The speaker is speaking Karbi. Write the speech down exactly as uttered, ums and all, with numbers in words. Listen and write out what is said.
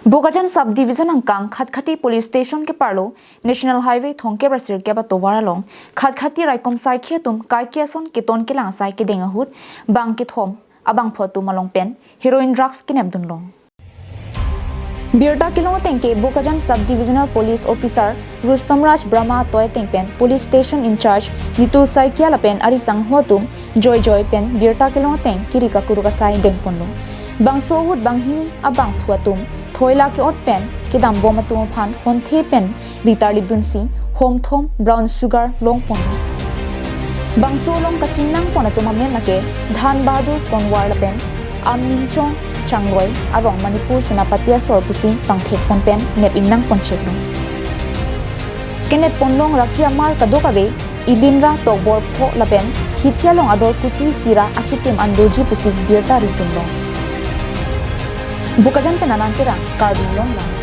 Bokajan Sub Division angkang Khatkhati Police Station keparlo National Highway thomkep ra sirkep atovar along Khatkhati raikom saikhi atum kaike ason keton kelang asai kedeng ahut bang kethom abangphu atum along pen heroin drugs kenepdunlong. Birta kelong ateng ke Bokajan Sub Divisional Police Officer Rustom Raj Brahma atoi ateng pen Police Station in-charge Nitul Saikia lapen ari sangho atum joijoi pen birta kelong ateng kiri kakuruk asai dengponlo. Bangso ahut banghini abangphu atum thoila ke-ot pen kedambom atum aphan honthe pen litar lipdunsi homthom brown sugar longponlo. Bangso along kachingnangpon atum amen lake Dhan Bahadur Konwar lapen Aminchong Changloi arong Manipur Senapati asor pusi pangthekpon pen nep-ingnangponcheklo. Kenepponlong raki amar kadokave ilinra tokbor pho lapen hithi along ador kuti sira achitim an doji pusi birta ridunlong. Bokajan pen Anang Terang, Karbi Anglong Live.